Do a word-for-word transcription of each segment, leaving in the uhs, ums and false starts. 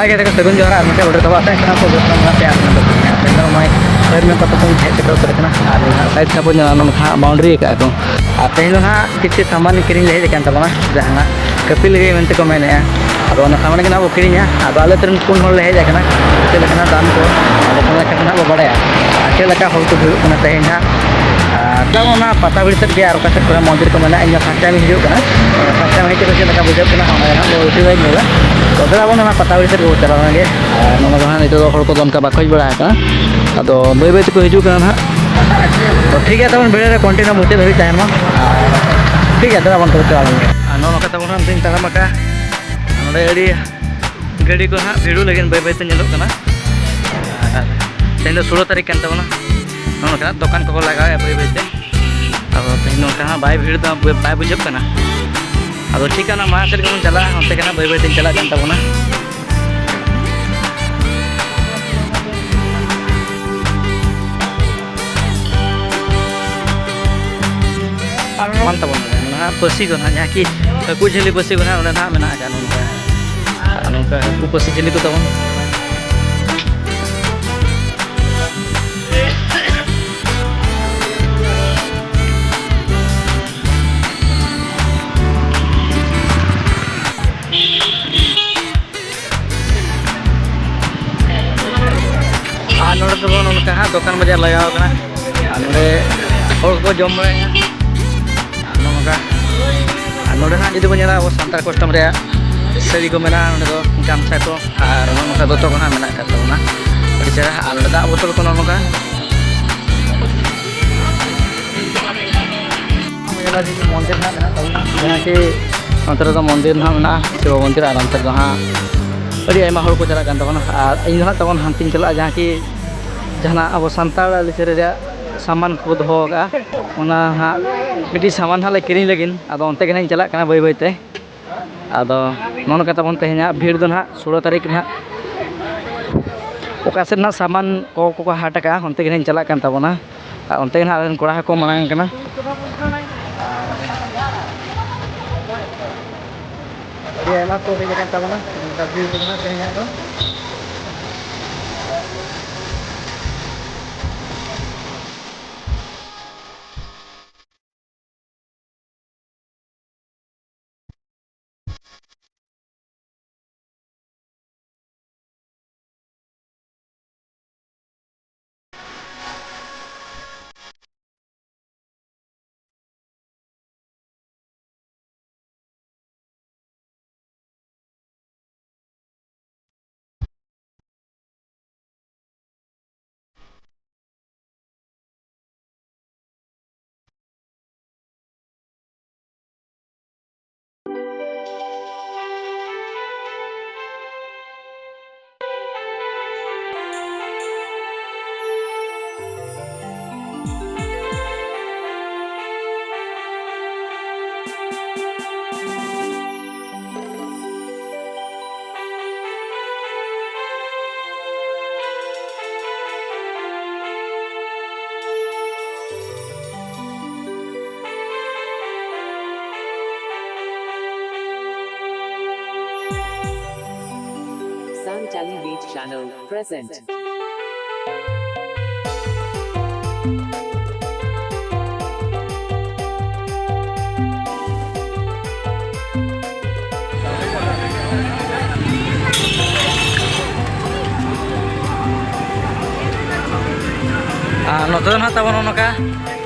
ᱜᱮ ᱥᱟᱹᱜᱩᱱ ᱡᱚᱦᱟᱨ ᱟᱨ ᱢᱤᱫᱴᱮᱱ ᱚᱸᱰᱮ ᱫᱚ ᱟᱥᱟᱭ ᱠᱟᱱᱟ ᱠᱚ ᱡᱚᱛᱚ ᱢᱮᱱᱟᱜ ᱯᱮᱭᱟ ᱟᱨ ᱱᱚᱜᱼᱚᱭ ᱥᱟᱹᱨᱤ ᱧᱚᱜ ᱠᱟᱛᱷᱟ ᱠᱚᱧ ᱦᱮᱡ ᱥᱮᱴᱮᱨ ᱩᱛᱟᱹᱨ ᱟᱠᱟᱱᱟ ᱟᱨ ᱥᱟᱭᱤᱰ ᱛᱟᱵᱚᱱ ᱧᱮᱞᱟ ᱱᱚᱰᱮ ᱦᱟᱸᱜ ᱵᱟᱣᱩᱱᱰᱟᱨᱤ ᱟᱠᱟᱫᱼᱟ ᱠᱚ᱾ ᱟᱨ ᱛᱮᱦᱮᱧ ᱫᱚ ᱦᱟᱸᱜ ᱠᱤᱪᱷᱩ ᱥᱟᱢᱟᱱ ᱠᱤᱨᱤᱧ ᱞᱮ ᱦᱮᱡ ᱟᱠᱟᱱ ᱛᱟᱵᱚᱱᱟ, ᱡᱟᱦᱟᱱᱟᱜ ᱠᱟᱹᱯᱤ ᱞᱟᱹᱜᱤᱫ ᱢᱮᱱᱛᱮ ᱠᱚ ᱢᱮᱱᱮᱫᱼᱟ᱾ ᱟᱫᱚ ᱚᱱᱟ ᱥᱟᱢᱟᱱ ᱜᱮ ᱱᱟᱦᱟᱜ ᱵᱚ ᱠᱤᱨᱤᱧᱟ᱾ ᱟᱫᱚ ᱟᱞᱮ ᱟᱹᱛᱩ ᱨᱮᱱ ᱯᱩᱱ ᱦᱚᱲ ᱞᱮ ᱦᱮᱡ ᱟᱠᱟᱱᱟ, ᱪᱮᱫ ᱞᱮᱠᱟᱱᱟᱜ ᱫᱟᱢ ᱠᱚ ᱟᱫᱚ ᱚᱱᱟ ᱞᱮᱠᱟ ᱱᱟᱦᱟᱜ ᱵᱚ ᱵᱟᱲᱟᱭᱟ ᱟᱨ ᱪᱮᱫ ᱞᱮᱠᱟ ᱦᱚᱲ ᱠᱚ ᱦᱩᱭᱩᱜ ᱠᱟᱱᱟ ᱛᱮᱦᱮᱧ ᱦᱟᱸᱜ᱾ ᱟᱨ ᱛᱟᱵᱚᱱ ᱚᱱᱟ ᱯᱟᱛᱟ ᱵᱤᱲ ᱥᱮᱫ ᱜᱮ ᱟᱨ ᱚᱠᱟ ᱥᱮᱫ ᱠᱚᱨᱮ ᱢᱚᱱᱫᱤᱨ ᱠᱚ ᱢᱮᱱᱟᱜᱼᱟ, ᱤᱧ ᱫᱚ ᱯᱷᱟᱥᱴ ᱴᱟᱭᱤᱢ ᱤᱧ ᱦᱤᱡᱩᱜ ᱠᱟᱱᱟ᱾ ᱯᱷᱟᱥᱴ ᱴᱟᱭᱤᱢ ᱦᱮᱡ ᱠᱟᱛᱮ ᱪᱮᱫ ᱞᱮᱠᱟ ᱵᱩᱡᱷᱟᱹᱜ ᱠᱟᱱᱟ ᱚᱱᱟ ᱜᱮ ᱱᱟᱦᱟᱜ ᱵᱚ ᱩᱭᱴᱷᱟᱹᱣ ᱧᱮᱞᱟ᱾ ᱛᱚ ᱫᱮᱞᱟ ᱵᱚᱱ ᱚᱱᱟ ᱯᱟᱛᱟ ᱵᱤᱲ ᱥᱮᱫ ᱜᱮᱵᱚ ᱪᱟᱞᱟᱣ ᱞᱮᱱ ᱜᱮ᱾ ᱟᱨ ᱱᱚᱰᱮ ᱫᱚ ᱦᱟᱸᱜ ᱱᱤᱛᱚᱜ ᱫᱚ ᱦᱚᱲ ᱠᱚᱫᱚ ᱚᱱᱠᱟ ᱵᱟᱠᱚ ᱦᱮᱡ ᱵᱟᱲᱟ ᱟᱠᱟᱱᱟ, ᱟᱫᱚ ᱵᱟᱹᱭ ᱵᱟᱹᱭ ᱛᱮᱠᱚ ᱦᱤᱡᱩᱜ ᱠᱟᱱᱟ ᱱᱟᱦᱟᱜ᱾ ᱛᱚ ᱴᱷᱤᱠ ᱜᱮᱭᱟ, ᱛᱟᱵᱚᱱ ᱵᱷᱤᱰᱤᱭᱳ ᱨᱮ ᱠᱚᱱᱴᱤᱱᱤᱭᱩ ᱢᱩᱪᱟᱹᱫ ᱫᱷᱟᱹᱵᱤᱡ ᱛᱟᱦᱮᱱ ᱢᱟ᱾ ᱴᱷᱤᱠ ᱜᱮᱭᱟ, ᱫᱮᱞᱟ ᱵᱚᱱ ᱛᱚᱵᱮ ᱪᱟᱞᱟᱣ ᱞᱮᱱ ᱜᱮ᱾ ᱟᱨ ᱱᱚᱜᱼᱚ ᱱᱚᱝᱠᱟ ᱛᱟᱵᱚᱱ ᱦᱟᱸᱜ ᱱᱤᱛᱚᱜ ᱤᱧ ᱛᱟᱲᱟᱢ ᱟᱠᱟᱫᱼᱟ᱾ ᱱᱚᱰᱮ ᱟᱹᱰᱤ ᱜᱟᱹᱰᱤ ᱠᱚ ᱦᱟᱸᱜ ᱵᱷᱤᱲ ᱞᱟᱹᱜᱤᱫ ᱵᱟᱹᱭ ᱵᱟᱹᱭ ᱛᱮ ᱧᱮᱞᱚᱜ ᱠᱟᱱᱟ᱾ ᱟᱨ ᱛᱮᱦᱮᱧ ᱫᱚ ᱥᱳᱞᱳ ᱛᱟᱹᱨᱤᱠᱷ ᱠᱟᱱ ᱛᱟᱵᱚᱱᱟ᱾ ᱱᱚᱜᱼᱚ ᱱᱚᱝᱠᱟ ᱫᱚᱠᱟᱱ ᱠᱚᱠᱚ ᱞᱟᱜᱟᱣᱮᱫᱼᱟ ᱵᱟᱹᱭ ᱵᱟᱹᱭ ᱛᱮ᱾ ᱟᱫᱚ ᱛᱮᱦᱮᱧ ᱫᱚ ᱚᱱᱠᱟ ᱦᱟᱸᱜ ᱵᱟᱭ ᱵᱷᱤᱲ ᱫᱚ ᱵᱟᱭ ᱵᱩᱡᱷᱟᱹᱜ ᱠᱟᱱᱟ᱾ ᱟᱫᱚ ᱴᱷᱤᱠ ᱚᱱᱟ ᱢᱟᱲᱟᱝ ᱥᱮᱫ ᱜᱮᱵᱚᱱ ᱪᱟᱞᱟᱜᱼᱟ, ᱚᱱᱛᱮ ᱜᱮ ᱦᱟᱸᱜ ᱵᱟᱹᱭ ᱵᱟᱹᱭ ᱛᱮᱧ ᱪᱟᱞᱟᱜ ᱠᱟᱱ ᱛᱟᱵᱚᱱᱟ᱾ ᱢᱟᱱ ᱛᱟᱵᱚᱱ ᱱᱟᱦᱟᱜ ᱯᱟᱹᱥᱤ ᱠᱚ ᱱᱟᱦᱟᱜ, ᱡᱟᱦᱟᱸ ᱠᱤ ᱦᱟᱹᱠᱩ ᱡᱷᱟᱹᱞᱤ ᱯᱟᱹᱥᱤ ᱠᱚ ᱱᱟᱦᱟᱜ ᱚᱸᱰᱮ ᱱᱟᱦᱟᱜ ᱢᱮᱱᱟᱜ ᱟᱠᱟᱫ ᱱᱚᱝᱠᱟ᱾ ᱟᱨ ᱱᱚᱝᱠᱟ ᱦᱟᱹᱠᱩ ᱯᱟᱹᱥᱤ ᱡᱷᱟᱹᱞᱤ ᱠᱚ ᱛᱟᱵᱚᱱ᱾ ᱟᱨ ᱱᱚᱰᱮ ᱫᱚ ᱱᱚᱝᱠᱟ ᱦᱟᱸᱜ ᱫᱚᱠᱟᱱ ᱵᱟᱡᱟᱨ ᱞᱟᱜᱟᱣ ᱠᱟᱱᱟ᱾ ᱟᱨ ᱱᱚᱰᱮ ᱦᱚᱲ ᱠᱚ ᱡᱚᱢ ᱵᱟᱲᱟᱭᱟ᱾ ᱟᱨ ᱱᱚᱜᱼᱚ ᱱᱚᱝᱠᱟ, ᱟᱨ ᱱᱚᱰᱮ ᱦᱟᱸᱜ ᱡᱩᱫᱤ ᱵᱚᱱ ᱧᱮᱞᱟ, ᱟᱵᱚ ᱥᱟᱱᱛᱟᱲ ᱠᱚᱥᱴᱚᱢ ᱨᱮᱭᱟᱜ ᱥᱟᱹᱲᱤ ᱠᱚ ᱢᱮᱱᱟᱜᱼᱟ, ᱱᱚᱰᱮ ᱫᱚ ᱜᱟᱢᱪᱷᱟ ᱠᱚ ᱟᱨ ᱱᱚᱜᱼᱚ ᱱᱚᱝᱠᱟ ᱫᱚᱛᱚ ᱠᱚ ᱦᱟᱸᱜ ᱢᱮᱱᱟᱜ ᱟᱠᱟᱫ ᱛᱟᱵᱚᱱᱟ᱾ ᱟᱹᱰᱤ ᱪᱮᱦᱨᱟ᱾ ᱟᱨ ᱱᱚᱰᱮ ᱫᱟᱜ ᱵᱳᱛᱚᱞ ᱠᱚ ᱱᱚᱜᱼᱚ ᱱᱚᱝᱠᱟ᱾ ᱢᱚᱱᱫᱤᱨ ᱦᱟᱸᱜ ᱢᱮᱱᱟᱜ ᱛᱟᱵᱚᱱᱟ, ᱡᱟᱦᱟᱸ ᱠᱤ ᱱᱚᱛᱮ ᱨᱮᱫᱚ ᱢᱚᱱᱫᱤᱨ ᱦᱟᱸᱜ ᱢᱮᱱᱟᱜᱼᱟ, ᱥᱤᱵᱚ ᱢᱚᱱᱫᱤᱨ, ᱟᱨ ᱚᱱᱛᱮ ᱨᱮᱫᱚ ᱦᱟᱸᱜ ᱟᱹᱰᱤ ᱟᱭᱢᱟ ᱦᱚᱲ ᱠᱚ ᱪᱟᱞᱟᱜ ᱠᱟᱱ ᱛᱟᱵᱚᱱᱟ᱾ ᱟᱨ ᱤᱧ ᱫᱚ ᱦᱟᱸᱜ ᱛᱟᱵᱚᱱ ᱦᱟᱱᱛᱮᱧ ᱪᱟᱞᱟᱜᱼᱟ, ᱡᱟᱦᱟᱸ ᱠᱤ ᱡᱟᱦᱟᱱᱟᱜ ᱟᱵᱚ ᱥᱟᱱᱛᱟᱲ ᱟᱹᱨᱤᱪᱟᱹᱞᱤ ᱨᱮᱭᱟᱜ ᱥᱟᱢᱟᱱ ᱠᱚᱠᱚ ᱫᱚᱦᱚ ᱟᱠᱟᱫᱼᱟ, ᱚᱱᱟ ᱦᱟᱸᱜ ᱢᱤᱫᱴᱤᱡ ᱥᱟᱢᱟᱱ ᱦᱟᱸᱜ ᱞᱮ ᱠᱤᱨᱤᱧ ᱞᱟᱹᱜᱤᱫ᱾ ᱟᱫᱚ ᱚᱱᱛᱮ ᱜᱮ ᱦᱟᱸᱜ ᱤᱧ ᱪᱟᱞᱟᱜ ᱠᱟᱱᱟ ᱵᱟᱹᱭ ᱵᱟᱹᱭ ᱛᱮ᱾ ᱟᱫᱚ ᱱᱚᱜᱼᱚ ᱱᱚᱝᱠᱟ ᱛᱟᱵᱚᱱ ᱛᱮᱦᱮᱧᱟᱜ ᱵᱷᱤᱲ ᱫᱚ ᱱᱟᱦᱟᱜ ᱥᱳᱞᱳ ᱛᱟᱹᱨᱤᱠᱷ ᱨᱮ ᱱᱟᱦᱟᱜ ᱚᱠᱟ ᱥᱮᱫ ᱱᱟᱦᱟᱜ ᱥᱟᱢᱟᱱ ᱠᱚ ᱠᱚᱠᱚ ᱦᱟᱴ ᱟᱠᱟᱫᱼᱟ, ᱚᱱᱛᱮ ᱜᱮ ᱱᱟᱦᱟᱜ ᱤᱧ ᱪᱟᱞᱟᱜ ᱠᱟᱱ ᱛᱟᱵᱚᱱᱟ᱾ ᱟᱨ ᱚᱱᱛᱮ ᱜᱮ ᱱᱟᱦᱟᱜ ᱟᱞᱮ ᱨᱮᱱ ᱠᱚᱲᱟ ᱦᱚᱸᱠᱚ ᱢᱟᱲᱟᱝ ᱠᱟᱱᱟ᱾ ᱟᱹᱰᱤ ᱟᱭᱢᱟ ᱠᱚ ᱦᱮᱡ ᱟᱠᱟᱱ ᱛᱟᱵᱚᱱᱟ᱾ ᱚᱱᱠᱟ ᱵᱷᱤᱲ ᱠᱚᱫᱚ ᱱᱟᱜ ᱛᱮᱦᱮᱧᱟᱜ ᱫᱚ᱾ Sun Telebeat channel present. ᱟᱨ ᱱᱚᱛᱮ ᱫᱚ ᱱᱟᱦᱟᱜ ᱛᱟᱵᱚᱱ ᱱᱚᱜᱼᱚ ᱱᱚᱝᱠᱟ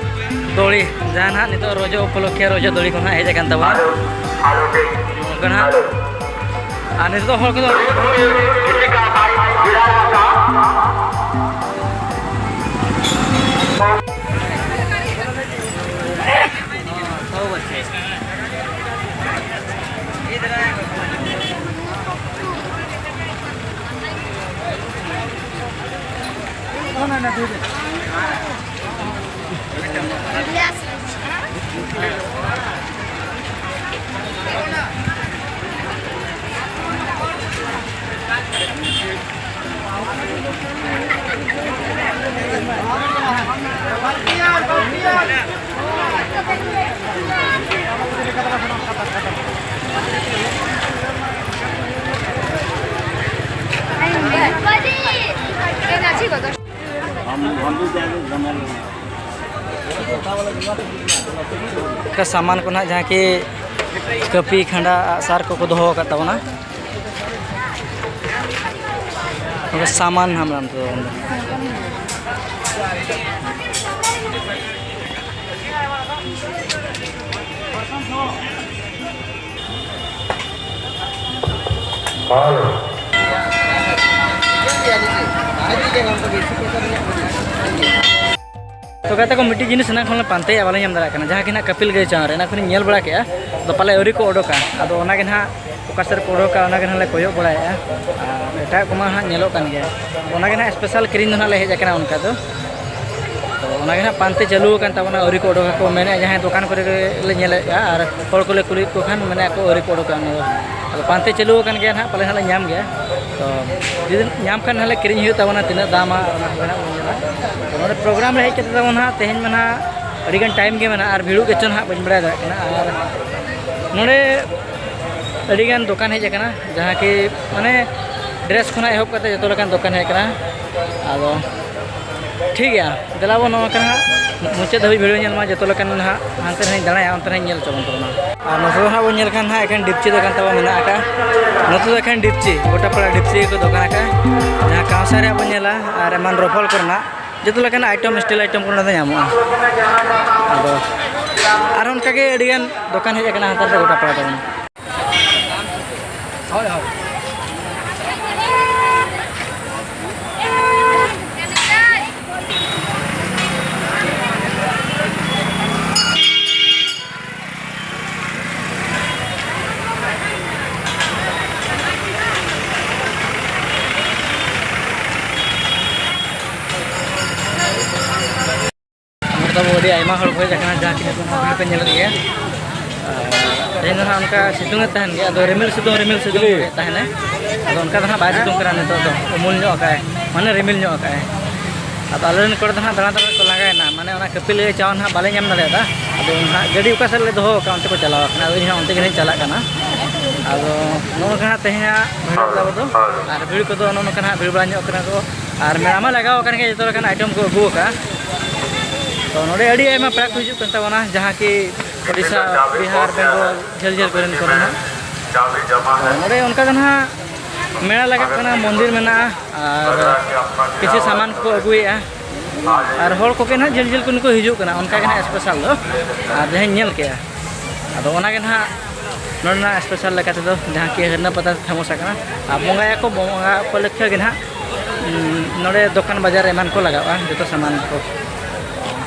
ᱫᱳᱲᱤ, ᱡᱟᱦᱟᱸ ᱱᱟᱦᱟᱜ ᱱᱤᱛᱚᱜ ᱨᱚᱡᱚ ᱩᱯᱚᱞᱚᱠᱠᱷᱮ ᱨᱚᱡᱚ ᱫᱳᱲᱤ ᱠᱚ ᱱᱟᱦᱟᱜ ᱦᱮᱡ ᱟᱠᱟᱱ ᱛᱟᱵᱚᱱᱟ᱾ ᱱᱚᱝᱠᱟ ᱱᱟᱦᱟᱜ ᱟᱨ ᱱᱤᱛᱚᱜ ᱫᱚ ᱦᱚᱲ ᱠᱚᱫᱚ ᱚᱱᱠᱟ ᱥᱟᱢᱟᱱ ᱠᱚ ᱱᱟᱦᱟᱜ, ᱡᱟᱦᱟᱸ ᱠᱤ ᱠᱟᱹᱯᱤ, ᱠᱷᱟᱸᱰᱟ, ᱟᱜᱼᱥᱟᱨ ᱠᱚᱠᱚ ᱫᱚᱦᱚ ᱟᱠᱟᱫ ᱛᱟᱵᱚᱱᱟ᱾ ᱚᱱᱠᱟ ᱥᱟᱢᱟᱱ ᱱᱟᱦᱟᱜ ᱢᱮᱱᱟᱜ ᱛᱟᱵᱚᱱᱟ᱾ ᱛᱚ ᱜᱟᱛᱮ ᱠᱚ, ᱢᱤᱫᱴᱤᱡ ᱡᱤᱱᱤᱥ ᱮᱱᱟᱝ ᱠᱷᱚᱱ ᱞᱮ ᱯᱟᱱᱛᱮᱭᱮᱫᱼᱟ, ᱵᱟᱞᱮ ᱧᱟᱢ ᱫᱟᱲᱮᱭᱟᱜ ᱠᱟᱱᱟ, ᱡᱟᱦᱟᱸ ᱜᱮ ᱱᱟᱦᱟᱜ ᱠᱟᱯᱤᱞ ᱜᱟᱹᱭ ᱪᱟᱣ ᱨᱮ ᱮᱱᱟᱝ ᱠᱷᱚᱱᱤᱧ ᱧᱮᱞ ᱵᱟᱲᱟ ᱠᱮᱫᱼᱟ, ᱟᱫᱚ ᱯᱟᱞᱮ ᱟᱹᱣᱨᱤ ᱠᱚ ᱚᱰᱚᱠᱟ᱾ ᱟᱫᱚ ᱚᱱᱟᱜᱮ ᱱᱟᱦᱟᱜ ᱚᱠᱟ ᱥᱮᱫ ᱨᱮᱠᱚ ᱚᱰᱚᱠᱟ, ᱚᱱᱟᱜᱮ ᱱᱟᱦᱟᱜ ᱞᱮ ᱠᱚᱭᱚᱜ ᱵᱟᱲᱟᱭᱮᱫᱼᱟ᱾ ᱟᱨ ᱮᱴᱟᱜ ᱠᱚᱢᱟ ᱱᱟᱦᱟᱜ ᱧᱮᱞᱚᱜ ᱠᱟᱱ ᱜᱮᱭᱟ, ᱚᱱᱟᱜᱮ ᱱᱟᱦᱟᱜ ᱥᱯᱮᱥᱟᱞ ᱠᱤᱨᱤᱧ ᱫᱚ ᱱᱟᱦᱟᱜ ᱞᱮ ᱦᱮᱡ ᱟᱠᱟᱱᱟ ᱚᱱᱠᱟ ᱫᱚ᱾ ᱛᱚ ᱚᱱᱟᱜᱮ ᱱᱟᱦᱟᱜ ᱯᱟᱱᱛᱮ ᱪᱟᱹᱞᱩ ᱟᱠᱟᱱ ᱛᱟᱵᱚᱱᱟ, ᱟᱹᱣᱨᱤ ᱠᱚ ᱚᱰᱚᱠᱟᱠᱚ, ᱢᱮᱱᱮᱫᱼᱟ ᱡᱟᱦᱟᱸᱭ ᱫᱚᱠᱟᱱ ᱠᱚᱨᱮ ᱞᱮ ᱧᱮᱞᱮᱫᱼᱟ ᱟᱨ ᱦᱚᱲ ᱠᱚᱞᱮ ᱠᱩᱞᱤᱭᱮᱫ ᱠᱚ ᱠᱷᱟᱱ ᱢᱮᱱᱮᱫᱼᱟ ᱠᱚ ᱟᱹᱣᱨᱤ ᱠᱚ ᱚᱰᱚᱠᱟ ᱚᱱᱟ ᱫᱚ᱾ ᱟᱫᱚ ᱯᱟᱱᱛᱮ ᱪᱟᱹᱞᱩ ᱟᱠᱟᱱ ᱜᱮᱭᱟ ᱱᱟᱦᱟᱜ, ᱯᱟᱞᱮ ᱱᱟᱦᱟᱜ ᱞᱮ ᱧᱟᱢ ᱜᱮᱭᱟ᱾ ᱛᱚ ᱡᱩᱫᱤ ᱧᱟᱢ ᱠᱷᱟᱱ ᱱᱟᱦᱟᱜ ᱞᱮ ᱠᱤᱨᱤᱧ ᱦᱩᱭᱩᱜ ᱛᱟᱵᱚᱱᱟ, ᱛᱤᱱᱟᱹᱜ ᱫᱟᱢᱟ ᱚᱱᱟ ᱠᱚᱜᱮ ᱱᱟᱦᱟᱜ ᱵᱚᱱ ᱧᱮᱞᱟ᱾ ᱛᱚ ᱱᱚᱰᱮ ᱯᱨᱳᱜᱨᱟᱢ ᱨᱮ ᱦᱮᱡ ᱠᱟᱛᱮ ᱛᱟᱵᱚᱱ ᱱᱟᱦᱟᱜ ᱛᱮᱦᱮᱧ ᱢᱟ ᱱᱟᱦᱟᱜ ᱟᱹᱰᱤᱜᱟᱱ ᱴᱟᱭᱤᱢ ᱜᱮ ᱢᱮᱱᱟᱜᱼᱟ ᱟᱨ ᱵᱷᱤᱲᱚᱜ ᱜᱮᱪᱚ ᱱᱟᱦᱟᱜ ᱵᱟᱹᱧ ᱵᱟᱲᱟᱭ ᱫᱟᱲᱮᱭᱟᱜ ᱠᱟᱱᱟ᱾ ᱟᱨ ᱱᱚᱰᱮ ᱟᱹᱰᱤᱜᱟᱱ ᱫᱚᱠᱟᱱ ᱦᱮᱡ ᱟᱠᱟᱱᱟ, ᱡᱟᱦᱟᱸ ᱠᱤ ᱢᱟᱱᱮ ᱰᱨᱮᱥ ᱠᱷᱚᱱᱟᱜ ᱮᱦᱚᱵ ᱠᱟᱛᱮ ᱡᱚᱛᱚ ᱞᱮᱠᱟᱱ ᱫᱚᱠᱟᱱ ᱦᱮᱡ ᱟᱠᱟᱱᱟ᱾ ᱟᱫᱚ ᱴᱷᱤᱠ ᱜᱮᱭᱟ, ᱫᱮᱞᱟ ᱵᱚᱱ ᱱᱚᱣᱟ ᱠᱟᱱᱟ ᱦᱟᱸᱜ, ᱢᱩᱪᱟᱹᱫ ᱫᱷᱟᱹᱵᱤᱡ ᱵᱷᱤᱰᱤᱭᱳ ᱧᱮᱞ ᱢᱟ, ᱡᱚᱛᱚ ᱞᱮᱠᱟᱱ ᱱᱟᱦᱟᱜ ᱦᱟᱱᱛᱮ ᱨᱮᱦᱚᱸᱧ ᱫᱟᱬᱟᱭᱟ, ᱚᱱᱛᱮ ᱨᱮᱦᱚᱸᱧ ᱧᱮᱞ ᱦᱚᱪᱚ ᱵᱚᱱ ᱛᱟᱵᱚᱱᱟ᱾ ᱟᱨ ᱱᱚᱛᱮ ᱫᱚ ᱦᱟᱸᱜ ᱵᱚᱱ ᱧᱮᱞ ᱠᱷᱟᱱ ᱦᱟᱸᱜ ᱮᱠᱷᱮᱱ ᱰᱤᱯᱪᱤ ᱫᱚᱠᱟᱱ ᱛᱟᱵᱚᱱ ᱢᱮᱱᱟᱜ ᱟᱠᱟᱫ᱾ ᱱᱚᱛᱮ ᱫᱚ ᱮᱠᱷᱮᱱ ᱰᱤᱯᱪᱤ, ᱜᱚᱴᱟ ᱯᱟᱲᱟ ᱰᱤᱯᱪᱤ ᱜᱮᱠᱚ ᱫᱚᱠᱟᱱ ᱟᱠᱟᱫ᱾ ᱡᱟᱦᱟᱸ ᱠᱟᱸᱥᱟ ᱨᱮᱭᱟᱜ ᱵᱚᱱ ᱧᱮᱞᱟ ᱟᱨ ᱮᱢᱟᱱ ᱨᱚᱯᱷᱚᱞ ᱠᱚᱨᱮᱱᱟᱜ ᱡᱚᱛᱚ ᱞᱮᱠᱟᱱᱟᱜ ᱟᱭᱴᱮᱢ, ᱥᱴᱤᱞ ᱟᱭᱴᱮᱢ ᱠᱚ ᱱᱚᱰᱮ ᱫᱚ ᱧᱟᱢᱚᱜᱼᱟ᱾ ᱟᱫᱚ ᱟᱨᱦᱚᱸ ᱚᱱᱠᱟᱜᱮ ᱟᱹᱰᱤᱜᱟᱱ ᱫᱚᱠᱟᱱ ᱦᱮᱡ ᱟᱠᱟᱱᱟ ᱦᱟᱱᱛᱮ ᱨᱮ ᱜᱚᱴᱟ ᱯᱟᱲᱟ ᱛᱟᱵᱚᱱ᱾ ᱦᱳᱭ, ᱦᱳᱭ᱾ ᱱᱚᱰᱮ ᱫᱚ ᱟᱹᱰᱤ ᱟᱭᱢᱟ ᱦᱚᱲ ᱠᱚ ᱦᱮᱡ ᱟᱠᱟᱱᱟ, ᱡᱟᱦᱟᱸ ᱠᱤ ᱱᱤᱛᱚᱜ ᱱᱚᱣᱟ ᱵᱷᱤᱲ ᱯᱮ ᱧᱮᱞᱮᱫ ᱜᱮᱭᱟ᱾ ᱟᱨ ᱛᱮᱦᱮᱧ ᱫᱚ ᱱᱟᱦᱟᱜ ᱚᱱᱠᱟ ᱥᱤᱛᱩᱝ ᱮᱫ ᱛᱟᱦᱮᱱ ᱜᱮᱭᱟ, ᱟᱫᱚ ᱨᱤᱢᱤᱞ ᱥᱤᱛᱩᱝ, ᱨᱤᱢᱤᱞ ᱥᱤᱛᱩᱝ ᱜᱮ ᱛᱟᱦᱮᱱᱟ᱾ ᱟᱫᱚ ᱚᱱᱠᱟ ᱫᱚ ᱱᱟᱦᱟᱜ ᱵᱟᱭ ᱥᱤᱛᱩᱝ ᱠᱟᱱᱟ ᱱᱤᱛᱚᱜ ᱫᱚ, ᱩᱢᱩᱞ ᱧᱚᱜ ᱟᱠᱟᱫᱼᱟᱭ, ᱢᱟᱱᱮ ᱨᱤᱢᱤᱞ ᱧᱚᱜ ᱟᱠᱟᱫᱼᱟᱭ᱾ ᱟᱫᱚ ᱟᱞᱮ ᱨᱮᱱ ᱠᱚᱲᱟ ᱫᱚ ᱱᱟᱦᱟᱜ ᱫᱟᱬᱟ ᱫᱟᱬᱟ ᱠᱚ ᱞᱟᱸᱜᱟᱭᱮᱱᱟ, ᱢᱟᱱᱮ ᱚᱱᱟ ᱠᱟᱹᱯᱤᱞ ᱪᱟᱣ ᱱᱟᱦᱟᱜ ᱵᱟᱞᱮ ᱧᱟᱢ ᱫᱟᱲᱮᱭᱟᱫᱟ᱾ ᱟᱫᱚ ᱱᱟᱦᱟᱜ ᱜᱟᱹᱰᱤ ᱚᱠᱟ ᱥᱮᱫ ᱞᱮ ᱫᱚᱦᱚ ᱟᱠᱟᱫᱼᱟ, ᱚᱱᱛᱮ ᱠᱚ ᱪᱟᱞᱟᱣ ᱟᱠᱟᱱᱟ, ᱟᱫᱚ ᱤᱧ ᱦᱚᱸ ᱚᱱᱛᱮ ᱜᱮ ᱱᱟᱦᱟᱜ ᱤᱧ ᱪᱟᱞᱟᱜ ᱠᱟᱱᱟ᱾ ᱟᱫᱚ ᱱᱚᱜᱼᱚ ᱱᱚᱝᱠᱟ ᱦᱟᱸᱜ ᱛᱮᱦᱮᱧᱟᱜ ᱵᱷᱤᱲ ᱛᱟᱵᱚ ᱫᱚ᱾ ᱟᱨ ᱵᱷᱤᱲ ᱠᱚᱫᱚ ᱱᱚᱜᱼᱚ ᱱᱚᱝᱠᱟ ᱦᱟᱸᱜ ᱵᱷᱤᱲ ᱵᱟᱲᱟ ᱧᱚᱜ ᱠᱟᱱᱟ ᱠᱚ᱾ ᱟᱨ ᱢᱮᱞᱟ ᱢᱟ ᱞᱟᱜᱟᱣ ᱟᱠᱟᱱ ᱜᱮ, ᱡᱚᱛᱚ ᱞᱮᱠᱟᱱ ᱟᱭᱴᱮᱢ ᱠᱚ ᱟᱹᱜᱩ ᱟᱠᱟᱫᱼᱟ᱾ ᱛᱚ ᱱᱚᱰᱮ ᱟᱹᱰᱤ ᱟᱭᱢᱟ ᱯᱮᱲᱟ ᱠᱚ ᱦᱤᱡᱩᱜ ᱠᱟᱱ ᱛᱟᱵᱚᱱᱟ, ᱡᱟᱦᱟᱸ ᱠᱤ ᱳᱰᱤᱥᱟ, ᱵᱤᱦᱟᱨ, ᱵᱮᱝᱜᱚᱞ, ᱡᱷᱟᱹᱞ ᱡᱷᱟᱹᱞ ᱠᱚᱨᱮᱱ ᱠᱚ ᱱᱟᱦᱟᱜ᱾ ᱛᱚ ᱱᱚᱰᱮ ᱚᱱᱠᱟ ᱜᱮ ᱱᱟᱦᱟᱜ ᱢᱮᱞᱟ ᱞᱟᱜᱟᱜ ᱠᱟᱱᱟ, ᱢᱚᱱᱫᱤᱨ ᱢᱮᱱᱟᱜᱼᱟ, ᱟᱨ ᱠᱤᱪᱷᱩ ᱥᱟᱢᱟᱱ ᱠᱚ ᱟᱹᱜᱩᱭᱮᱫᱼᱟ᱾ ᱟᱨ ᱦᱚᱲ ᱠᱚᱜᱮ ᱱᱟᱦᱟᱜ ᱡᱷᱟᱹᱞ ᱡᱷᱟᱹᱞ ᱠᱷᱚᱱ ᱠᱚ ᱦᱤᱡᱩᱜ ᱠᱟᱱᱟ, ᱚᱱᱠᱟ ᱜᱮ ᱱᱟᱦᱟᱜ ᱥᱯᱮᱥᱟᱞ ᱫᱚ᱾ ᱟᱨ ᱡᱟᱦᱟᱸᱧ ᱧᱮᱞ ᱠᱮᱜᱼᱟ, ᱟᱫᱚ ᱚᱱᱟ ᱜᱮ ᱱᱟᱦᱟᱜ ᱱᱚᱰᱮᱱᱟᱜ ᱥᱯᱮᱥᱟᱞ ᱞᱮᱠᱟ ᱛᱮᱫᱚ, ᱡᱟᱦᱟᱸ ᱠᱤ ᱦᱟᱹᱨᱱᱟᱹ ᱯᱟᱛᱟ ᱯᱷᱮᱢᱟᱥ ᱟᱠᱟᱱᱟ᱾ ᱟᱨ ᱵᱚᱸᱜᱟᱭᱟᱠᱚ, ᱵᱚᱸᱜᱟ ᱩᱯᱚᱞᱚᱠᱠᱷᱮ ᱜᱮ ᱱᱟᱦᱟᱜ, ᱩᱸ, ᱱᱚᱰᱮ ᱫᱚᱠᱟᱱ ᱵᱟᱡᱟᱨ ᱮᱢᱟᱱ ᱠᱚ ᱞᱟᱜᱟᱜᱼᱟ, ᱡᱚᱛᱚ ᱥᱟᱢᱟᱱ ᱠᱚ᱾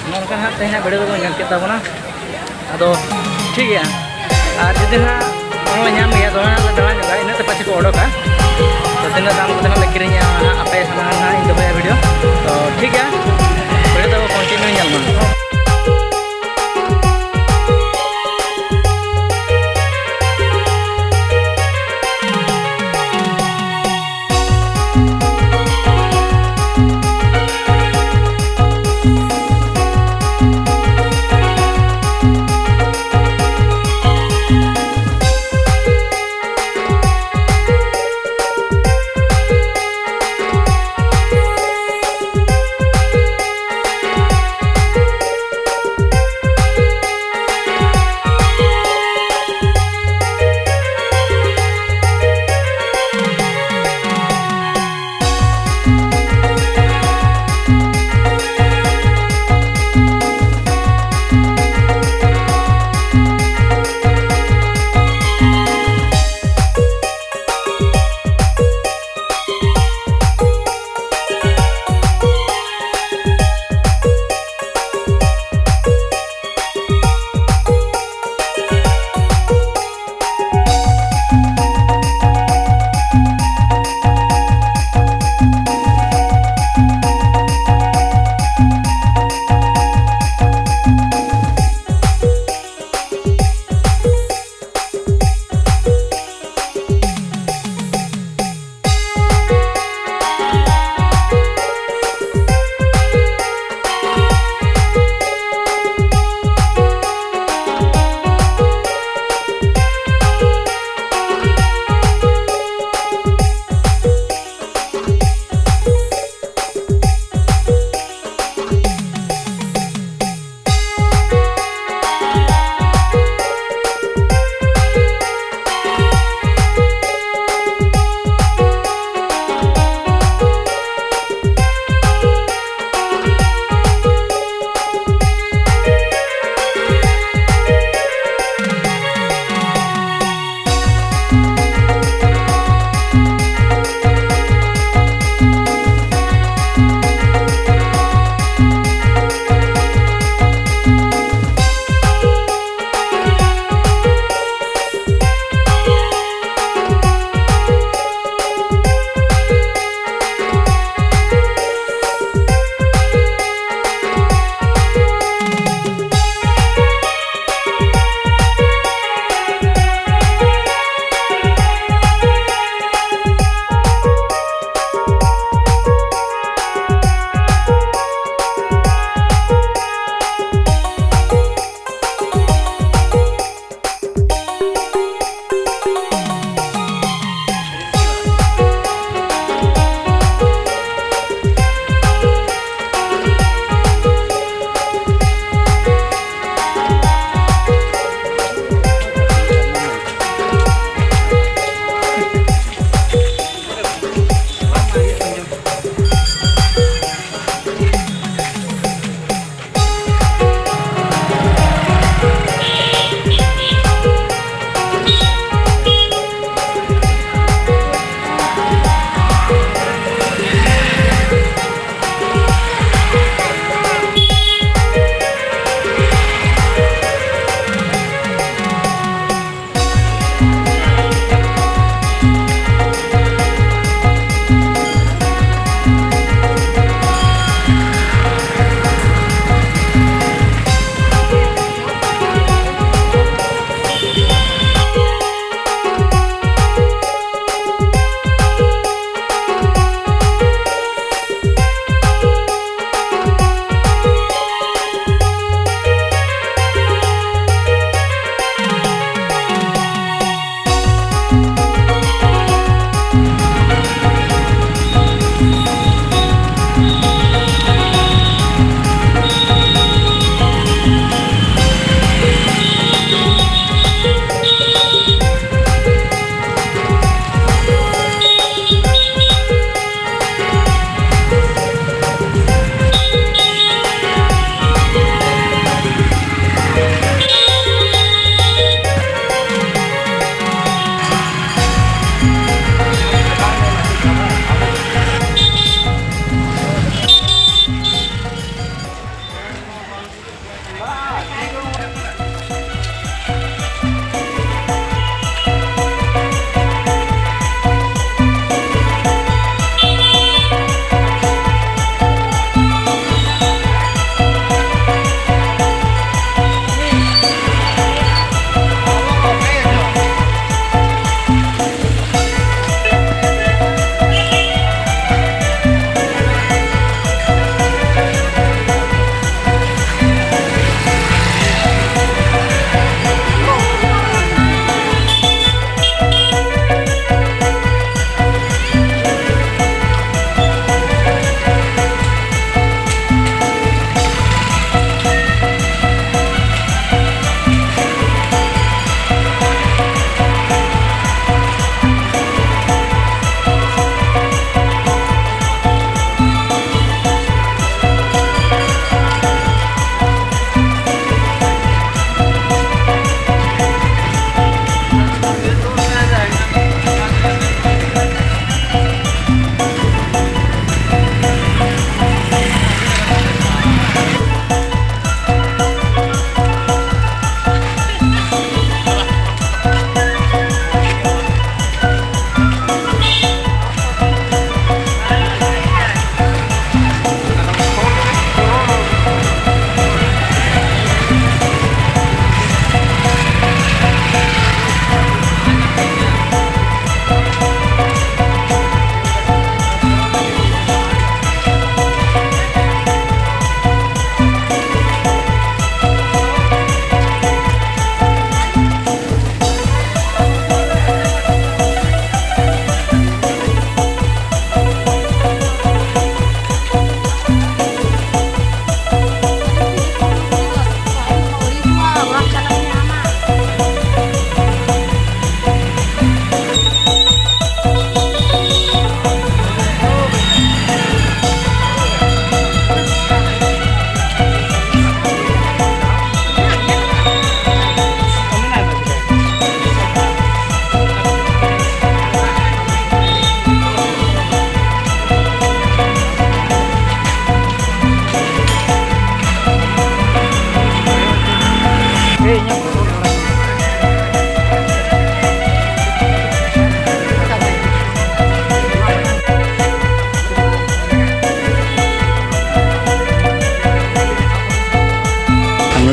ᱱᱚᱜᱼᱚ ᱱᱚᱝᱠᱟ ᱱᱟᱦᱟᱜ ᱛᱮᱦᱮᱧᱟᱜ ᱵᱷᱤᱰᱤᱭᱳ ᱫᱚᱵᱚᱱ ᱧᱮᱞ ᱠᱮᱫ ᱛᱟᱵᱚᱱᱟ᱾ ᱟᱫᱚ ᱴᱷᱤᱠ ᱜᱮᱭᱟ, ᱟᱨ ᱡᱩᱫᱤ ᱱᱟᱦᱟᱜ ᱚᱱᱟ ᱞᱮ ᱧᱟᱢ ᱜᱮᱭᱟ, ᱫᱚᱢᱮ ᱱᱟᱦᱟᱜ ᱞᱮ ᱫᱟᱬᱟ ᱧᱚᱜᱟ, ᱤᱱᱟᱹᱜ ᱛᱮ ᱯᱟᱪᱮ ᱠᱚ ᱚᱰᱳᱠᱟ᱾ ᱛᱚ ᱛᱤᱱᱟᱹᱜ ᱫᱟᱢ ᱠᱚᱛᱮ ᱱᱟᱦᱟᱜ ᱞᱮ ᱠᱤᱨᱤᱧᱟ, ᱚᱱᱟ ᱱᱟᱦᱟᱜ ᱟᱯᱮ ᱥᱟᱢᱟᱝ ᱨᱮ ᱱᱟᱦᱟᱜ ᱤᱧ ᱫᱚᱦᱚᱭᱟ ᱵᱷᱤᱰᱤᱭᱳ᱾ ᱛᱚ ᱴᱷᱤᱠ ᱜᱮᱭᱟ, ᱵᱷᱤᱰᱤᱭᱳ ᱫᱚ ᱠᱚᱱᱴᱤᱱᱤᱭᱩ ᱧᱮᱞ ᱢᱟ᱾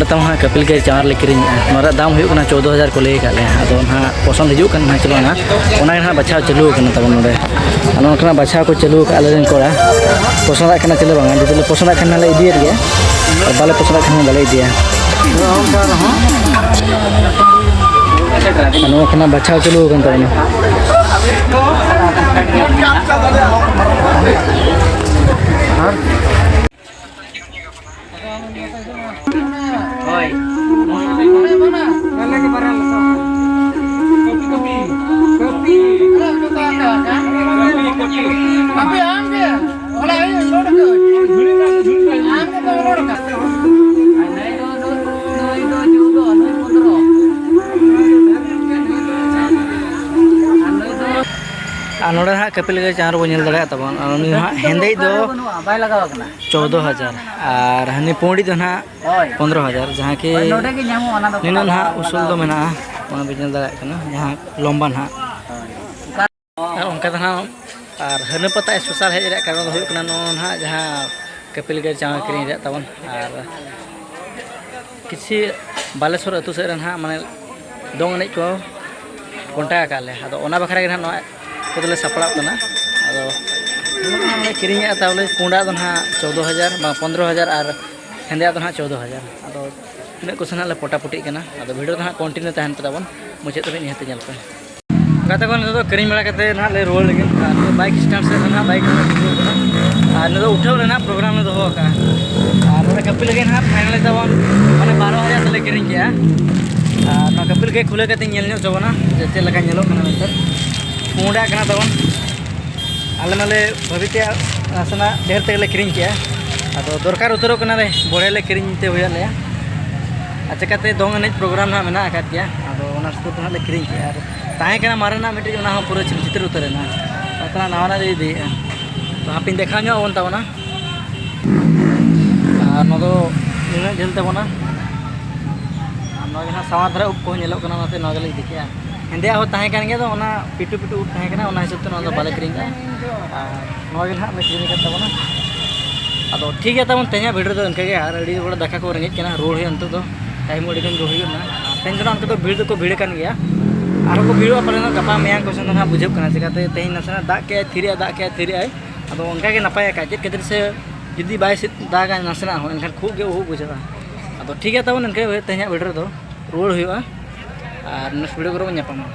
ᱛᱟᱵᱚᱱ ᱦᱟᱸᱜ ᱠᱟᱹᱯᱤᱞ ᱜᱟᱹᱭ ᱪᱟᱣᱟᱨ ᱞᱮ ᱠᱤᱨᱤᱧᱮᱜᱼᱟ᱾ ᱱᱚᱣᱟ ᱨᱮᱭᱟᱜ ᱫᱟᱢ ᱦᱩᱭᱩᱜ ᱠᱟᱱᱟ ᱪᱳᱫᱽᱫᱳ ᱦᱟᱡᱟᱨ ᱠᱚ ᱞᱟᱹᱭ ᱟᱠᱟᱫ ᱞᱮᱭᱟ᱾ ᱟᱫᱚ ᱱᱟᱦᱟᱜ ᱯᱚᱥᱚᱸᱫ ᱦᱤᱡᱩᱜ ᱠᱟᱱᱟ ᱱᱟᱦᱟᱜ ᱪᱮ ᱵᱟᱝᱟ, ᱚᱱᱟ ᱜᱮ ᱱᱟᱦᱟᱜ ᱵᱟᱪᱷᱟᱣ ᱪᱟᱹᱞᱩ ᱟᱠᱟᱱᱟ ᱛᱟᱵᱚᱱ ᱱᱚᱰᱮ᱾ ᱟᱨ ᱱᱚᱝᱠᱟᱱᱟᱜ ᱵᱟᱪᱷᱟᱣ ᱠᱚ ᱪᱟᱹᱞᱩ ᱟᱠᱟᱫᱼᱟ ᱟᱞᱮ ᱨᱮᱱ ᱠᱚᱲᱟ᱾ ᱯᱚᱥᱚᱸᱫᱟᱜ ᱠᱟᱱᱟ ᱪᱮ ᱵᱟᱝᱟ, ᱡᱩᱫᱤ ᱞᱮ ᱯᱚᱥᱚᱸᱫᱟᱜ ᱠᱷᱟᱱ ᱱᱟᱦᱟᱜ ᱞᱮ ᱤᱫᱤᱭᱮᱫ ᱜᱮᱭᱟ, ᱟᱨ ᱵᱟᱞᱮ ᱯᱚᱥᱚᱸᱫᱟᱜ ᱠᱷᱟᱱ ᱦᱚᱸ ᱵᱟᱞᱮ ᱤᱫᱤᱭᱟ᱾ ᱟᱨ ᱱᱚᱣᱟ ᱠᱷᱚᱱᱟᱜ ᱵᱟᱪᱷᱟᱣ ᱪᱟᱹᱞᱩ ᱟᱠᱟᱱ ᱛᱟᱵᱚᱱᱟ᱾ ᱟᱨ ᱱᱚᱰᱮ ᱦᱟᱸᱜ ᱠᱟᱹᱯᱤᱞ ᱜᱟᱹᱭ ᱪᱟᱣᱟᱨ ᱵᱚᱱ ᱧᱮᱞ ᱫᱟᱲᱮᱭᱟᱜ ᱛᱟᱵᱚᱱ, ᱟᱨ ᱩᱱᱤ ᱦᱟᱸᱜ ᱦᱮᱸᱫᱮᱭᱤᱡ ᱫᱚ ᱵᱟᱹᱱᱩᱜᱼᱟ, ᱵᱟᱭ ᱞᱟᱜᱟᱣ ᱠᱟᱱᱟ᱾ ᱪᱳᱫᱽᱫᱳ ᱦᱟᱡᱟᱨ, ᱟᱨ ᱦᱟᱹᱱᱤ ᱯᱩᱸᱰᱤᱡ ᱫᱚ ᱱᱟᱦᱟᱜ ᱦᱳᱭ᱾ ᱯᱚᱱᱫᱽᱨᱚ ᱦᱟᱡᱟᱨ, ᱡᱟᱦᱟᱸ ᱠᱤ ᱦᱳᱭ, ᱱᱚᱰᱮ ᱜᱮ ᱧᱟᱢᱚᱜᱼᱟ, ᱚᱱᱟ ᱫᱚ ᱱᱤᱱᱟᱹᱜ ᱠᱚᱲᱟ ᱱᱟᱦᱟᱜ ᱵᱟᱭ ᱩᱥᱩᱞ ᱞᱟᱜᱟᱣ ᱫᱚ ᱠᱟᱱᱟ᱾ ᱢᱮᱱᱟᱜᱼᱟ, ᱚᱱᱟ ᱵᱤᱱ ᱧᱮᱞ ᱫᱟᱲᱮᱭᱟᱜ ᱠᱟᱱᱟ, ᱡᱟᱦᱟᱸ ᱞᱚᱢᱵᱟ ᱱᱟᱦᱟᱜ᱾ ᱦᱳᱭ᱾ ᱚᱱᱠᱟ ᱟᱨ ᱚᱱᱠᱟ ᱫᱚ ᱱᱟᱦᱟᱜ, ᱟᱨ ᱦᱟᱹᱱᱟᱹ ᱯᱟᱛᱟ special ᱦᱮᱡ ᱨᱮᱭᱟᱜ ᱠᱟᱨᱚᱱ ᱫᱚ ᱦᱩᱭᱩᱜ ᱠᱟᱱᱟ, ᱱᱚᱣᱟ ᱱᱟᱦᱟᱜ ᱡᱟᱦᱟᱸ ᱠᱟᱹᱯᱤᱞ ᱜᱟᱹᱭ ᱪᱟᱣᱟᱨ ᱠᱤᱨᱤᱧ ᱨᱮᱭᱟᱜ ᱛᱟᱵᱚᱱ, ᱟᱨ ᱠᱤᱪᱷᱩ ᱵᱟᱞᱮᱥᱚᱨ ᱟᱹᱛᱩ ᱥᱮᱫ ᱨᱮ ᱱᱟᱦᱟᱜ ᱢᱟᱱᱮ ᱫᱚᱝ ᱮᱱᱮᱡ ᱠᱚ ᱠᱚᱱᱴᱟᱠ ᱟᱠᱟᱫ ᱞᱮ, ᱟᱫᱚ ᱚᱱᱟ ᱵᱟᱠᱷᱨᱟ ᱜᱮ ᱱᱟᱦᱟᱜ ᱱᱚᱣᱟ ᱠᱚᱫᱚᱞᱮ ᱥᱟᱯᱲᱟᱜ ᱠᱟᱱᱟ᱾ ᱟᱫᱚ ᱱᱚᱜᱼᱚ ᱱᱚᱣᱟ ᱞᱮ ᱠᱤᱨᱤᱧᱮᱫᱼᱟ, ᱛᱟᱦᱚᱞᱮ ᱯᱩᱸᱰᱟᱜ ᱫᱚ ᱱᱟᱦᱟᱜ ᱪᱳᱫᱽᱫᱳ ᱦᱟᱡᱟᱨ, ᱵᱟᱝ, ᱯᱚᱱᱫᱽᱨᱚ ᱦᱟᱡᱟᱨ, ᱟᱨ ᱦᱮᱸᱫᱮᱭᱟᱜ ᱫᱚ ᱱᱟᱦᱟᱜ ᱪᱳᱫᱽᱫᱳ ᱦᱟᱡᱟᱨ᱾ ᱟᱫᱚ ᱛᱤᱱᱟᱹᱜ ᱠᱚᱥᱮ ᱱᱟᱦᱟᱜ ᱞᱮ ᱯᱚᱴᱟᱯᱩᱴᱤᱜ ᱠᱟᱱᱟ, ᱟᱫᱚ video ᱫᱚ ᱱᱟᱦᱟᱜ continue ᱛᱟᱦᱮᱱ ᱯᱮ ᱛᱟᱵᱚᱱ, ᱢᱩᱪᱟᱹᱫ ᱫᱷᱟᱹᱵᱤᱡ ᱱᱤᱦᱟᱹᱛ ᱧᱮᱞ ᱯᱮ᱾ ᱜᱟᱛᱮ ᱠᱚ, ᱱᱤᱛᱚᱜ ᱫᱚ ᱠᱤᱨᱤᱧ ᱵᱟᱲᱟ ᱠᱟᱛᱮ ᱱᱟᱦᱟᱜ ᱞᱮ ᱨᱩᱣᱟᱹᱲ ᱞᱟᱹᱜᱤᱫ᱾ ᱟᱨ ᱱᱤᱛᱚᱜ bike stand ᱥᱮᱫ ᱨᱮ ᱱᱟᱦᱟᱜ bike ᱨᱮ ᱫᱩᱲᱩᱵ ᱠᱟᱱᱟ᱾ ᱟᱨ ᱱᱤᱛᱚᱜ ᱩᱴᱷᱟᱹᱣ ᱨᱮᱱᱟᱜ program ᱞᱮ ᱫᱚᱦᱚ ᱟᱠᱟᱫᱼᱟ᱾ ᱟᱨ ᱱᱚᱰᱮ ᱠᱟᱹᱯᱤᱞ ᱜᱟᱹᱭ ᱱᱟᱦᱟᱜ finally ᱛᱟᱵᱚᱱ ᱢᱟᱱᱮ ᱵᱟᱨᱚ ᱦᱟᱡᱟᱨ ᱛᱮᱞᱮ ᱠᱤᱨᱤᱧ ᱠᱮᱜᱼᱟ᱾ ᱟᱨ ᱱᱚᱣᱟ ᱠᱟᱹᱯᱤᱞ ᱜᱟᱹᱭ ᱠᱷᱩᱞᱟᱹᱣ ᱠᱟᱛᱮ ᱧᱮᱞ ᱧᱚᱜ ᱦᱚᱪᱚ ᱵᱚᱱᱟ ᱡᱮ ᱪᱮᱫ ᱞᱮᱠᱟ ᱧᱮᱞᱚᱜ ᱠᱟᱱᱟ ᱢᱮᱱᱛᱮ᱾ ᱯᱩᱸᱰᱟᱜ ᱠᱟᱱᱟ ᱛᱟᱵᱚᱱ᱾ ᱟᱞᱮ ᱢᱟᱞᱮ ᱵᱷᱟᱹᱵᱤ ᱛᱮ ᱱᱟᱥᱮᱱᱟᱜ ᱰᱷᱮᱨ ᱛᱮᱜᱮ ᱞᱮ ᱠᱤᱨᱤᱧ ᱠᱮᱜᱼᱟ᱾ ᱟᱫᱚ ᱫᱚᱨᱠᱟᱨ ᱩᱛᱟᱹᱨᱚᱜ ᱠᱟᱱᱟᱞᱮ, ᱵᱚᱲᱦᱮ ᱞᱮ ᱠᱤᱨᱤᱧ ᱛᱮ ᱦᱩᱭᱟᱫ ᱞᱮᱭᱟ᱾ ᱟᱨ ᱪᱤᱠᱟᱹᱛᱮ ᱫᱚᱝ ᱮᱱᱮᱡ program ᱱᱟᱦᱟᱜ ᱢᱮᱱᱟᱜ ᱟᱠᱟᱫ ᱜᱮᱭᱟ, ᱟᱫᱚ ᱚᱱᱟ ᱥᱩᱨ ᱛᱮ ᱱᱟᱦᱟᱜ ᱞᱮ ᱠᱤᱨᱤᱧ ᱠᱮᱜᱼᱟ᱾ ᱟᱨ ᱛᱟᱦᱮᱸ ᱠᱟᱱᱟ ᱢᱟᱨᱮᱱᱟᱜ ᱢᱤᱫᱴᱤᱡ, ᱚᱱᱟ ᱦᱚᱸ ᱯᱩᱨᱟᱹ ᱪᱷᱤᱞ ᱪᱷᱤᱛᱤᱨ ᱩᱛᱟᱹᱨ ᱮᱱᱟ᱾ ᱱᱚᱛᱮᱱᱟᱜ ᱱᱟᱣᱟᱱᱟᱜ ᱞᱮ ᱤᱫᱤᱭᱮᱫᱼᱟ, ᱛᱚ ᱦᱟᱯᱮᱧ ᱫᱮᱠᱷᱟᱣ ᱧᱚᱜ ᱟᱵᱚᱱ ᱛᱟᱵᱚᱱᱟ᱾ ᱟᱨ ᱱᱚᱣᱟ ᱫᱚ ᱱᱩᱱᱟᱹᱜ ᱡᱷᱟᱹᱞ ᱛᱟᱵᱚᱱᱟ᱾ ᱟᱨ ᱱᱚᱣᱟ ᱜᱮ ᱱᱟᱦᱟᱜ ᱥᱟᱶᱟᱨ ᱫᱷᱟᱨᱟ ᱩᱵ ᱠᱚᱦᱚᱸ ᱧᱮᱞᱚᱜ ᱠᱟᱱᱟ, ᱚᱱᱟᱛᱮ ᱱᱚᱣᱟ ᱜᱮᱞᱮ ᱤᱫᱤ ᱠᱮᱜᱼᱟ᱾ ᱦᱮᱸᱫᱮᱭᱟᱜ ᱦᱚᱸ ᱛᱟᱦᱮᱸ ᱠᱟᱱ ᱜᱮᱭᱟ, ᱟᱫᱚ ᱚᱱᱟ ᱯᱤᱴᱩ ᱯᱤᱴᱩ ᱩᱵ ᱛᱟᱦᱮᱸ ᱠᱟᱱᱟ, ᱚᱱᱟ ᱦᱤᱥᱟᱹᱵ ᱛᱮ ᱱᱚᱣᱟ ᱫᱚ ᱵᱟᱞᱮ ᱠᱤᱨᱤᱧ ᱞᱮᱜᱼᱟ᱾ ᱟᱨ ᱱᱚᱣᱟ ᱜᱮ ᱱᱟᱦᱟᱜ ᱞᱮ ᱠᱤᱨᱤᱧ ᱟᱠᱟᱫ ᱛᱟᱵᱚᱱᱟ᱾ ᱟᱫᱚ ᱴᱷᱤᱠ ᱜᱮᱭᱟ ᱛᱟᱵᱚᱱ, ᱛᱮᱦᱮᱧᱟᱜ video ᱨᱮᱫᱚ ᱤᱱᱠᱟᱹ ᱜᱮ᱾ ᱟᱨ ᱟᱹᱰᱤ ᱦᱚᱲ ᱫᱟᱠᱟ ᱠᱚ ᱨᱮᱸᱜᱮᱡ ᱠᱟᱱᱟ, ᱨᱩᱣᱟᱹᱲ ᱦᱩᱭᱩᱜᱼᱟ ᱱᱤᱛᱚᱜ ᱫᱚ, time ᱦᱚᱸ ᱟᱹᱰᱤ ᱜᱟᱱ ᱜᱮ ᱦᱩᱭᱩᱜ ᱠᱟᱱᱟ᱾ ᱟᱨ ᱛᱮᱦᱮᱧ ᱫᱚ ᱱᱟᱜ ᱚᱱᱛᱮ ᱫᱚ ᱵᱷᱤᱲ ᱫᱚᱠᱚ ᱵᱷᱤᱲ ᱟᱠᱟᱱ ᱜᱮᱭᱟ, ᱟᱨᱦᱚᱸ ᱠᱚ ᱵᱷᱤᱲᱚᱜᱼᱟ ᱯᱟᱞᱮᱱ ᱜᱟᱯᱟ ᱢᱮᱭᱟᱝ ᱠᱚ ᱥᱮᱱ ᱫᱚ ᱱᱟᱜ ᱵᱩᱡᱷᱟᱹᱜ ᱠᱟᱱᱟ᱾ ᱪᱤᱠᱟᱹᱛᱮ ᱛᱮᱦᱮᱧ ᱱᱟᱥᱮᱱᱟᱜ ᱫᱟᱜ ᱠᱮᱜᱼᱟᱭ, ᱛᱷᱤᱨᱮᱜᱼᱟᱭ, ᱫᱟᱜ ᱠᱮᱜᱼᱟᱭ, ᱛᱷᱤᱨᱮᱜᱼᱟᱭ᱾ ᱟᱫᱚ ᱚᱱᱠᱟ ᱜᱮ ᱱᱟᱯᱟᱭ ᱟᱠᱟᱫ, ᱪᱮᱫ ᱠᱷᱟᱹᱛᱤᱨ ᱥᱮ ᱡᱩᱫᱤ ᱵᱟᱭ ᱥᱤ-, ᱫᱟᱜᱟ ᱱᱟᱥᱮᱱᱟᱜ ᱦᱚᱸ, ᱮᱱᱠᱷᱟᱱ ᱠᱷᱩᱵ ᱜᱮ ᱩᱦᱩ ᱵᱩᱡᱷᱟᱹᱜᱼᱟ᱾ ᱟᱫᱚ ᱴᱷᱤᱠ ᱜᱮᱭᱟ ᱛᱟᱵᱚᱱ, ᱤᱱᱠᱟᱹ ᱜᱮ ᱛᱮᱦᱮᱧᱟᱜ video ᱨᱮᱫᱚ ᱨᱩᱣᱟᱹᱲ ᱦᱩᱭᱩᱜᱼᱟ, ᱟᱨ next video ᱠᱚᱨᱮ ᱵᱚᱱ ᱧᱟᱯᱟᱢᱟ᱾